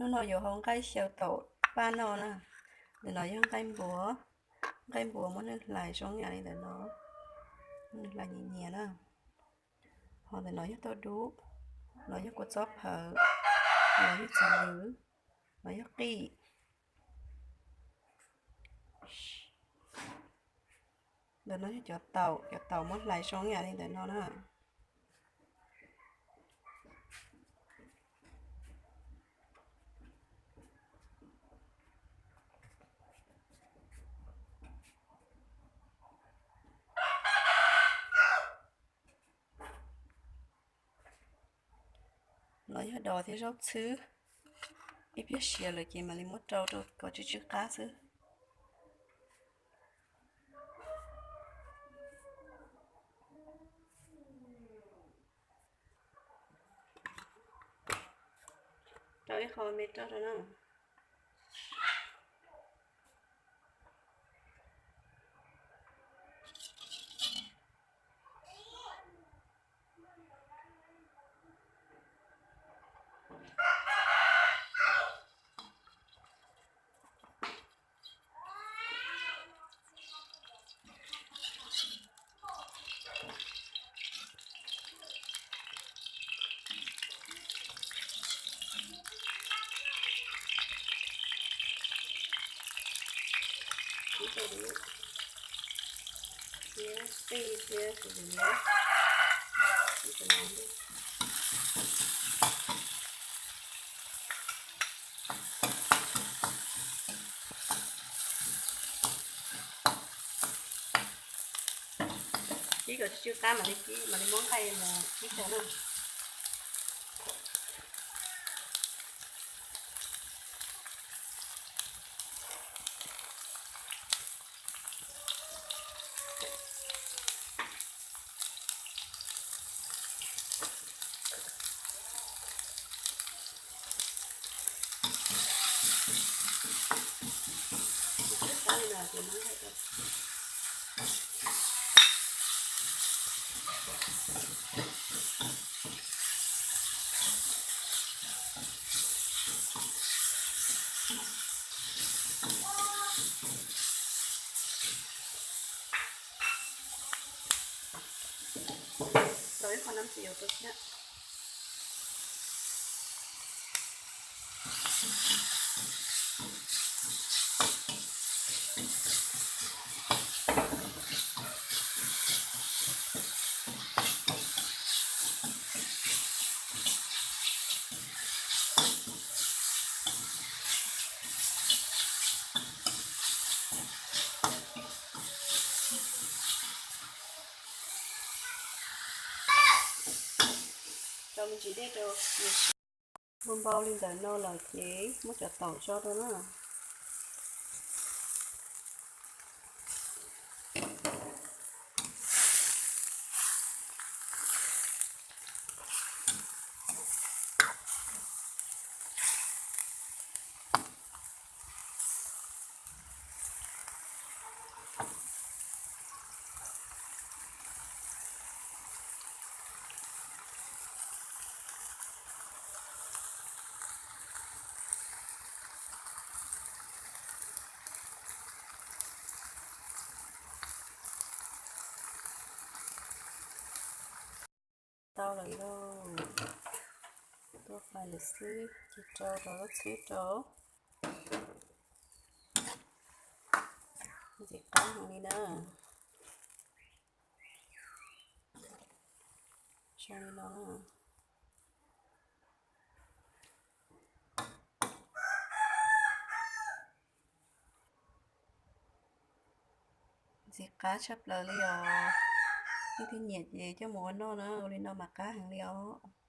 Hnub no yuav hau nqaij xyaw taum paj noj na. Ntawm no yog nqaij npua, nqaij npua muab nws hlais zoo yam li ntawm no, nws hlais nyias nyias na. Ho ntawm no yog tauj dub, no yog kua txob phawv, no yog txiv lwv, no yog qij. Ntawm no yog cov taum, cov taum muab hlais zoo yam li ntawm no na. No yog dos thiab zaub txhwb, ib pliag siav lawm ces mam li muab rau rau kom tsw tsw qab xwb. Rau ib qho me roj rau na. Ib co dub thiab qij thiab xws li no, ib co no. Kib kom tsw tsw qab mam li kib, mam li muab nqaij mus kib rau na. Tsw tsw qab li no ces muab nqaij rau. Rau ib qho nam txiv yuav rau thiab. Rau me ntsis dej rau. Npau npau li ntawm no lawm ces muab cov taum tso rau na. Tau lawm lauj. Tuaj fais lawm xwb ces rau rau zaub txhwb rau. Ntxim qab heev li na. Zoo li no. Ntxim qab tshaj plaws li os. Leej twg nyiam ces coj mus ua noj na, ua li no mas qab heev li os.